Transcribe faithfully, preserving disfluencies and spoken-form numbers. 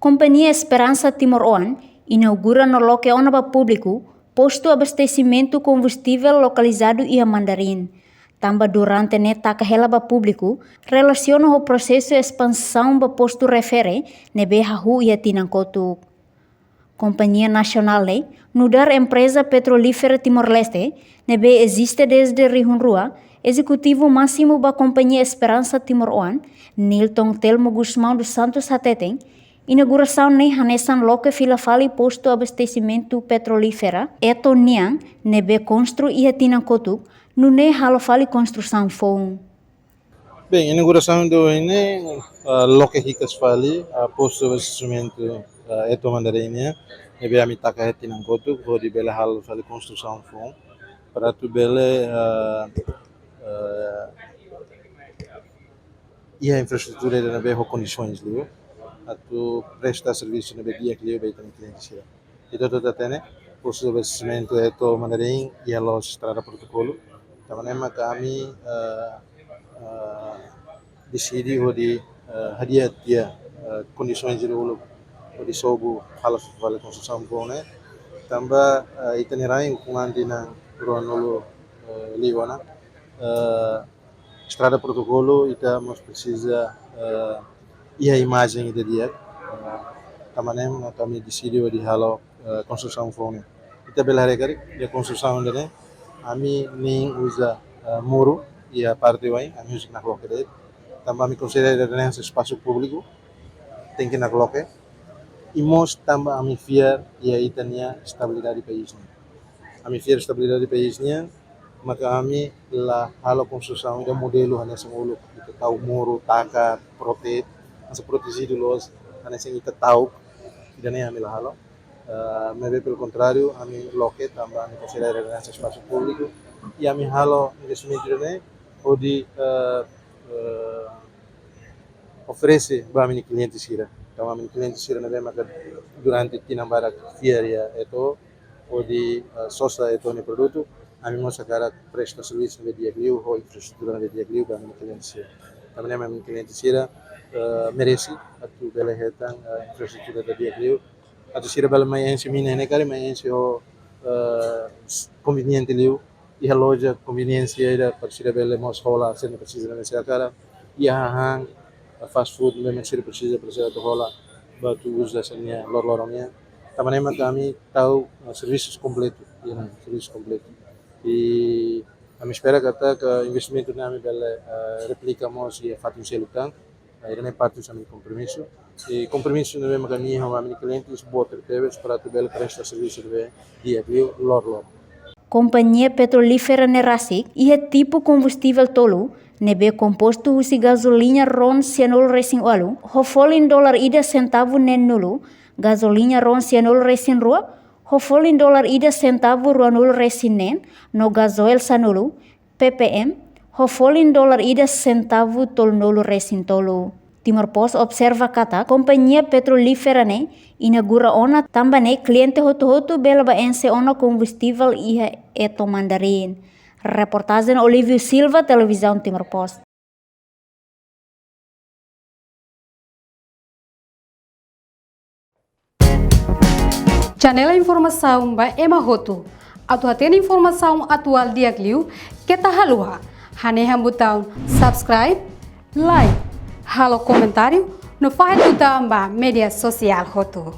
Kompañia Esperansa Timor Oan inaugura no loke ona ba públiku postu abastesimentu kombustivel lokalizadu iha Mandarin. Tanba durante ne'e taka hela ba públiku relasiona ho prosesu espansaun ba postu refere ne'ebé hahú iha tinan kotuk. Kompañia nasionál ne'e nu'udar empreza petrolífera Timor-Leste ne'ebé eziste dezde rihun rua, ezekutivu másimu ba Kompañia Esperansa Timor Oan, Nilton Telmo Gusmão dos Santos hateten, inaugurasaun ne'e hanesan loke fila fali postu abastesimentu petrolífera Eto nian ne'ebé konstrui iha tinan kotuk, nune'e halo fali konstrusaun foun. Bem, inaugurasaun ida ohin ne'e, ah, loke hikas fali, ah, postu abastesimentu, ah, Eto Mandarin nian, ne'ebé ami taka iha tinan kotuk, hodi bele halo fali konstrusaun foun, para atu bele, ah, ah, iha infraestrutura ida ne'ebé ho kondisoens liu, atu presta servisu ne'ebé di'ak liu ba ita-nia kliente sira. Ita hotu hatene, postu abastesimentu Eto Mandarin iha la'ós estrada protokolu. Tanba ne'e maka ami, eh, eh, deside hodi, eh, hadi'a tiha, eh, kondisoens ida uluk hodi sobu halo fali konstrusaun foun ne'e. Tanba, eh, ita-nia rain ukun an tinan ruanulu, eh, liu ona. Eh, estrada protokolu ita mós presiza, eh, iha imajen ida di'ak. Eh, tanba ne'e maka ami deside hodi halo, eh, konstrusaun foun ne'e. Ita bele haree karik, iha konstrusaun ida ne'e, ami nein uza, eh, muru iha parte oin, ami husik nakloke de'it. Tanba ami konsidera ida ne'e hanesan espasu públiku, tenke nakloke. I mós tanba ami fiar iha ita-nia estabilidade país nian. Ami fiar estabilidade país nian, maka ami la halo konstrusaun ida modelu hanesan uluk, ita tau muru, taka, prote-, hanesan protejidu loos, hanesan ita ta'uk, ida ne'e ami la halo. Eh, maibé pelo contrário, ami loke tanba ami konsidera hanesan espasu públiku, i ami halo investimentu ida ne'e hodi, eh, eh, oferese ba ami-nia kliente sira. Tanba ami-nia kliente sira ne'ebé maka durante tinan barak fiar iha Eto, hodi, eh, sosa Eto nia produtu, ami mós hakarak presta servisu ne'ebé di'ak liu, ho infraestrutura ne'ebé di'ak liu ba ami-nia kliente sira. Tanba ne'e ami-nia kliente sira, eh, merese atu bele hetan, eh, infraestrutura ne'ebé di'ak liu, atu sira bele mai enxe mina ne'e karik, mai enxe ho, eh, s-, konveniente liu, iha loja konveniénsia ida para sira bele mós hola, se ne'e presiza ne'e sira karik, iha hahán, fast food, ne'ebé sira presiza, presiza atu hola, ba atu uza sira-nia loroloron nian. Tanba ne'e maka ami tau, eh, servisus kompletu, iha servisu kompletu. I ami espera katak investimentu ne'e ami bele, eh, replika mós iha fatin seluk tan. Ida ne'e parte husi ami-nia kompromisu. I kompromisu ne'ebé maka ami iha ho ami-nia klientes boot tebes para atu bele presta servisu ne'ebé di'ak liu loroloron. Kompañia petrolífera ne'e rasik iha tipu kombustivel tolu, ne'ebé kompostu husi gazoliña RON sianulu resin ualu, ho folin dolar ida sentavu neenulu, gazoliña RON sianulu resin rua, ho folin dolar ida sentavu ruanulu resin neen, no gazoil sanulu, P P M, ho folin dolar ida sentavu tolunulu resin tolu. Timor Post observa katak kompañia petrolífera ne'e inaugura ona tanba ne'e kliente hotu-hotu bele ba enxe ona kombustivel iha Eto Mandarin. Reportajen Olívio Silva, Televizaun Timor Post. Janela informasaun ba ema hotu. Atu hatene informasaun atuál di'ak liu, keta haluha hanehan butaun subscribe, like, halo komentáriu, no fahe tutan ba média sosiál hotu.